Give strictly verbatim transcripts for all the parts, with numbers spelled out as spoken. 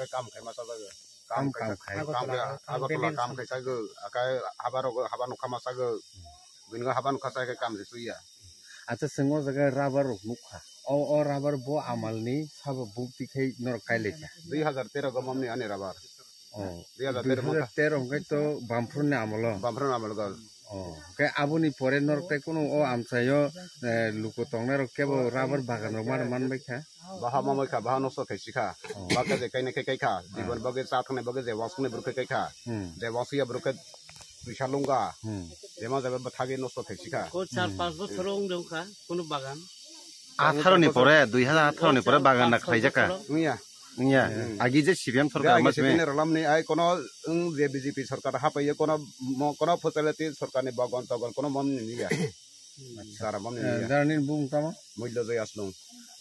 Kam khai ma sajagwi. Kam Kam, kam khai khai. Kam khai, Agartala, Agartala kam kam khai sajagwi. Akai haba rok, haba nokha ma sajagwi. Bini haba nokha sajagwi kam se suya. Acha, chwng o jaga rubber rok nukha. O, o rubber bo amal ni sabo bukti khai norok kai lekha. Dui hajar tero gomam ni ani rubber. Oh, Dui hajar tero dui hajar tero hwnkhe to Bamphron ni amolo. Bamphron amolo gal. Oh, hwnkhe aboni pore norok tei kunu o amchaio, eh, luku tongnai rok kebo rubber bagan rok mano manbai kha. Baha mamai kha, baha nosto khai sikha. Oh. Ba khe je kainai khe kai kha. Ah. Jibon bagwi cha thwngnai bagwi je wansuknai borok khe kai kha. Hmm. Je wansukya borok khe twisa lungga. Hmm. Jema jaba bwthagwi nosto khai sikha. Ko char Hmm. panch bochor wng dong kha, kono bagan. Atharo ni pore, dui hajar atharo ni pore bagan na khlaijak kha. Wngya. Wngya. Hmm. Agi je C P M sorkar Agi ama C P M simi. Rolam ni ai kono wng je B J P sorkar hapaiyo kono mo-, kono facility sorkar ni bagan togon kono mom ni niya. Sara mom ni Eh, niya. Dara nini bung tamo? Mullo jai aslong.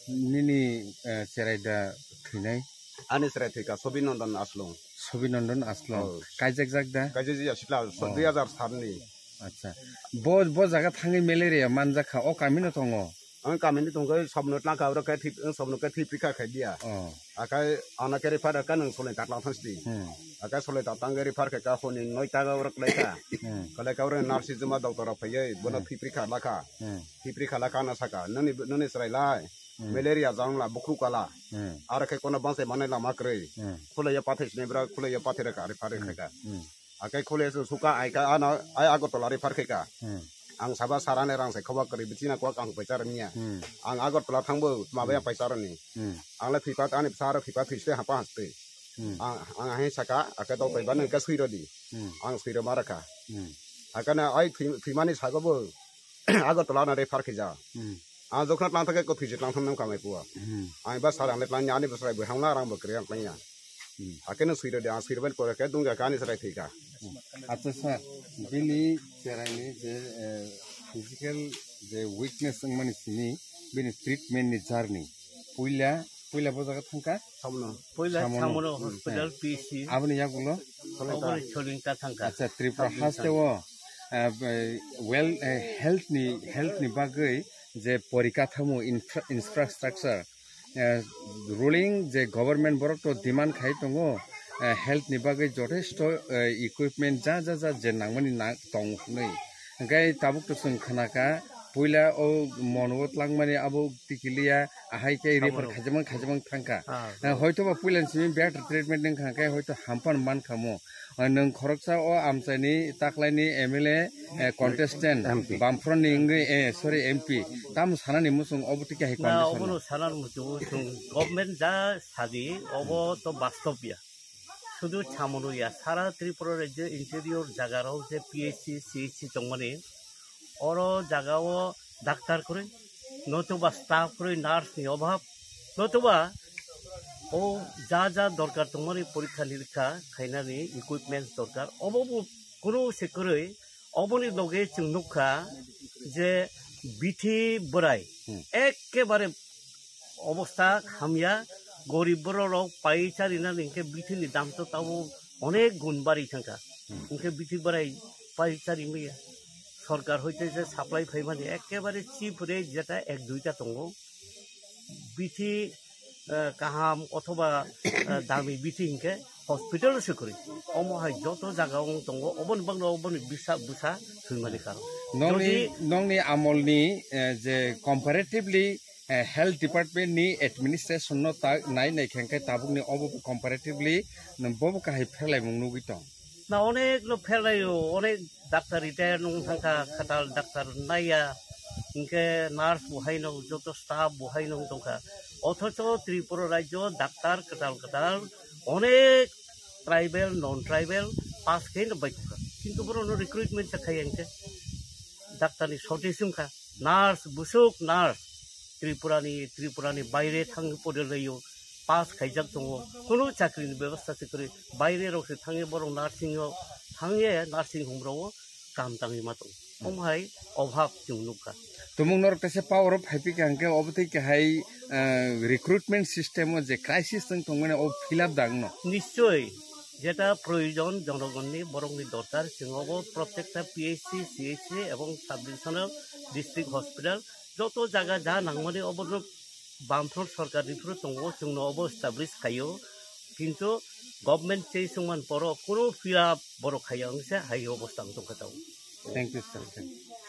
Nini, eh, cherai da thwinai? Ani cherai thwika Sobinandan aslong. Sobinandan aslong. Oh. Kaijak jak da? Kaijak jak sila, so Oh. dui hajar sat ni. Acha. Bo, bo jaga thangwi malaria manjak kha, o kami no tongo? Ang kami ni tongkha, sabno tlangkha, oro khe thip, sabno khe thip rikha khai dia. Oh. Akai ana khe refer kha nang solai ta tlang thang sdi. Hmm. Akai solai ta tang refer kha ka honi noi ta ga oro klai kha. Hmm. Kalai ka oro nurse juma doctor rok phaiye, bono Hmm. thip rikha lakha. Hmm. Thip rikha lakha na saka, nani, nani srai lai. Hmm. Malaria jang la bukhu kala. Hmm. Aro khe kono bangse manai lama kwrwi. Hmm. Khulaiya pathai sinai bra, khulaiya pathai reka, refer Hmm. kha ka. Hmm. Akai khule su suka ai ka ano ai Agartala refer khe ka. Hmm. Ang saba sarane rang sai khoba kari bichina kwa kang paisa rwngya. Hmm. Ang Agartala thangbo mabaya Hmm. paisa rwni. Hmm. Ang le phipa ani sara phipa phiste hapa haste. Hmm. Ang ang hai saka akai dok bai ban ka sui rodi. Hmm. Ang sui ro maraka. Hmm. Akana ai phi-, phimani sago bo Agartala na refer khe ja. Hmm. Ang jokna tlang thake ko phiji tlang thang nam kamai puwa. Hmm. Ang ba sara le tlang ani bosrai bo hangla rang bo kre ang ya. Hmm. Hakeno sui rodi ang sui ro ben pore ke dungja kani srai thika. Acha sir, bini cheraini je, eh, physical je weakness wngmani simi, bini treatment ni journey. Puila, puila bo jaga thangkha? Samono. Puila Samono. Samono Hmm. hospital P C. Aboni yagulo? Oboni Cholingta thangkha. Acha, Tripura Sub division. Haste o, eh, be-, well, eh, health ni, health ni bagwi je porikathamo infra-, infrastructure, eh, ruling je government borok to demand khai tongo, eh, health ni bagwi jothesto, eh, equipment ja, ja, ja je nangmani na-, tong hwnwi. Hwnkhe tabuk to chwng khnakha, puila o mono tlangmani abo tikiliya, ahai khe refer Samono. Khajimang, khajimang thangkha. Ah, Eh, hoito ba puila ni simi better treatment wngkha khe hoito hampano mankha mo. Eh, nwng khoroksa o amchaini taklaini M L A, eh, contestant, M P. Bamfront ni wngwi, eh, sorry, M P. Tamo sanani muchung obo tike hai Na, condition? Obono sanani muchungo chwng government ja sadi, obo to bastob ya. Sudu Samono ya, sara Tripura rajyo interior jagarok je P H C, C H C tongmani, oro jagao doctor kwrwi, notoba staff kwrwi, nurse ni obhab, notoba o ja ja dorkar tongmani porikha nirikha khainani equipments dorkar, obo bo kunu se kwrwi, oboni loge chwng nukha je bithi bwrai Hmm. ekkebare obostha hamya, gorib borok rok pai charina hwnkhe bithi ni dam to tabo onek gun bari thangkha. Hmm. Hwnkhe bithi bwrai pai chari maya. Sorkar hoite je supply phaimani ekkebare chip rate jeta ek duita tongo. Bithi, eh, kaham othoba, eh, dami bithi hwnkhe hospital se kwrwi. Omo hai joto jaga wng tongo, oboni bagwi oboni bisa, bwsa thwimani karon. Nongni, Jodi nongni amolni, eh, je comparatively, eh, health department ni administration no ta nai nai khe hwnkhe tabukni obo comparatively bobo kahai pherlaimung nugwi tong. Na onek no pherlaio, onek doctor retire nung thangkha, khatal doctor naiya, hwnkhe nurse bo haino, joto staff bo haino wng tongkha. Othocho Tripura rajyo doctor kwtal kwtal onek tribal, non tribal pass khe no baithokha. Kintu borokno recruitment se khaiya hwnkhe doctor ni shortage wngkha, nurse, busuk nurse Tripura ni, Tripura ni baire thang pore laio, pass khaijak tongo, kunu chakri ni bebostha se kwrwi, baire rok se thangwi borok nursing o thangwi nursing home rok o kam tangwi ma tongo. Omo hai obhab chwng nukha. Tumung norok kaisa power o phaiphikha hwnkhe obo tei kahai, eh, recruitment system o je crisis wng tongmani o fill up da wngno? Nischoi, jeta proyojon jonogonni borokni dorkar, chwng obo protekta P H C, C H C ebong sub divisional district hospital joto jaga ja nangmani obo Bamfront sorkar ni phuru tongo, chwngno obo establish khaio. Kintu government chei sungman poro kunu fill up borok khaiya wngse hai obosta ang tongkha tau. Thank you, sir. Thank you.